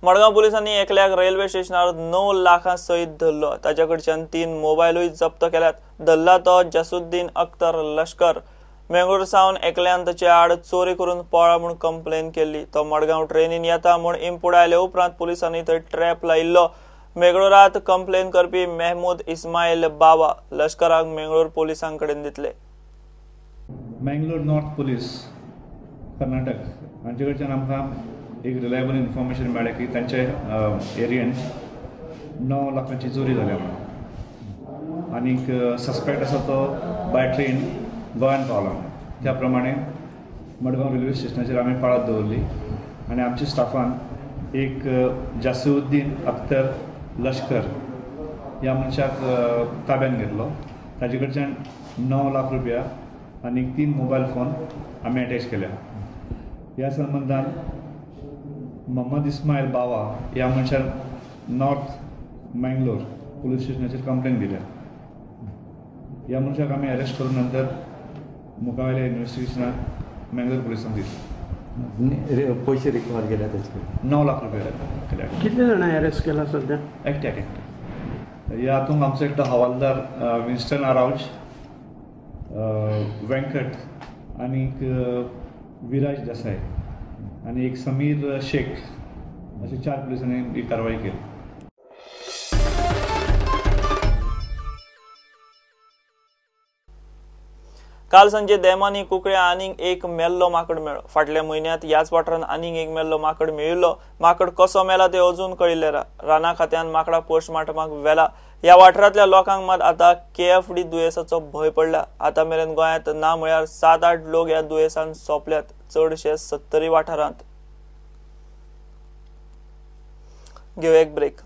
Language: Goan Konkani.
मडगांव पुलिसांनी एकल्याक रेल्वे स्टेशनार 9 लाखां सयत धरलो. ताच्या कडच्यान 3 मोबायलूय जप्त केल्यात. धरला तो जसुद्दीन अख्तर लश्कर. मेंगळूर सावन एकल्यान ताचे आड चोरी करून पळा म्हूण कंप्लेन केल्ली. तो मडगांव ट्रेनीन येता म्हूण इम्पूड आयले उपरांत पुलिसांनी थंय ट्रॅप लायिल्लो. मेंगळूरात कंप्लेन करपी मेहमूद इस्माईल बाबा लश्कराक मेंगळूर पोलिसां कडेन दितले. मँगलोर नॉर्थ पुलीस कर्नाटक हांचे कडच्यान आमकां एक रिलायबल इन्फॉर्मेशन मेळ्ळें की तांच्या एरियन 9 लाखांची चोरी जाल्या म्हणून आनीक सस्पेक्ट आसा तो बाय ट्रेन गोंयांत पावला. त्या प्रमाणे मडगांव रेल्वे स्टेशनाचेर आमी पाळत दवरली आनी आमच्या स्टाफान एक जासिउद्दीन अख्तर लश्कर ह्या मनशाक ताब्यान घेतलो. ताजे कडच्यान 9 लाख रुपया आनी 3 मोबायल फोन आमी अटॅच केल्या. ह्या संबंदान मोहम्मद इस्माईल बावा ह्या मनशान नॉर्थ मँगलोर पुलीस स्टेशनाचेर कंप्लेन दिल्या. ह्या मनशाक आमी अरेस्ट करून नंतर मुखावेल्या इन्वेस्टिगेशनाक मँगलोर पुलिसांक दितले. पयशे रिकवर केल्या ताचे 9 लाख रुपया केल्या. कितले जाणां अरेस्ट केला सध्या? एकट्याक एकट्या. ह्या हातूंत आमचो एकटो हवालदार विन्स्टन आरावज, वेंकट आनीक विराज देसाय आनी एक समीर शेख अशे 4 पुलिसांनी ही कारवाई केली. काल सांजे देमानी कुकळ्या आनीक एक मेल्लो माकड मेळ्ळो. फाटल्या म्हयन्यांत ह्याच वाठारांत आनीक एक मेल्लो माकड मेळिल्लो. माकड कसो मेला ते अजून कळिल्लें ना. राना खात्यान माकडाक पोस्टमार्टमाक व्हेला. ह्या वाठारांतल्या लोकांक मात आतां केएफडी दुयेंसाचो भंय पडला. आतां मेरेन गोंयांत ना म्हळ्यार 7-8 लोक ह्या दुयेंसान सोंपल्यात, चडशे 70 वाठारांत. घेवया एक ब्रेक.